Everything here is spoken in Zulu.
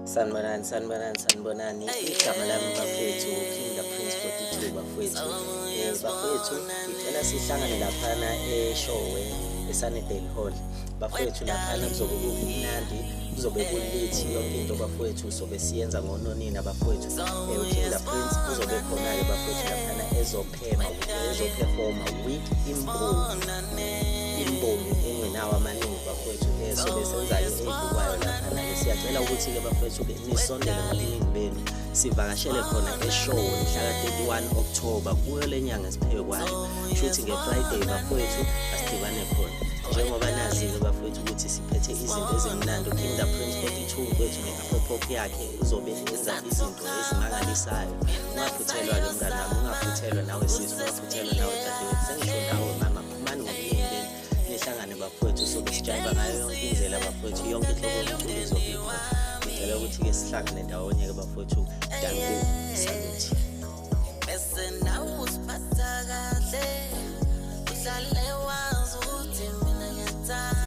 Sanibonani, sanibonani, sanibonani. Igama lami bafethu King the Prince 42 bafethu. Bafethu ngicela sihlangane laphana eShowe eSunnydale Hall. Bafethu laphana kuzobe kumnandi, kuzobe kulithi yonke into bafethu sobe siyenza ngononina bafethu. UKing the Prince uzobe khona-ke bafethu laphana ezophema, ezoperforma with imbongi. Imbongi engenawo amaningi bafowethu sobe senza-ke ey'bukwayo laphana-ke. Siyacela ukuthi-ke bafowethu-ke nisondele ngobuningi benu sivakashele khona eshowe mhla ka-31 October kuyo le nyanga esiphezu kwayo, shuthi nge-Friday bafowethu asidibane khona. Njengoba nazi-ke bafowethu ukuthi siphethe izinto ezimnandi, uKing the Prince 42 kwethu ne-afropop yakhe uzobe enza izinto ezimangalisayo. Ungaphuthelwa-ke mngani wami, ungaphuthelwa nawe sisi, ungaphuthelwa nawe dadewethu, sengisho nawe mama, phumani ngobuningi benu nihlangane bafowethu, sobe sijayiva ngayo yonke indlela bafowethu, yonke inhlobo yomculo izobe ikhona. Ngicela ukuthi-ke sihlangane ndawonye-ke bafowethu. Danko, salute. Bese nawe uziphatha kahle, uhlale.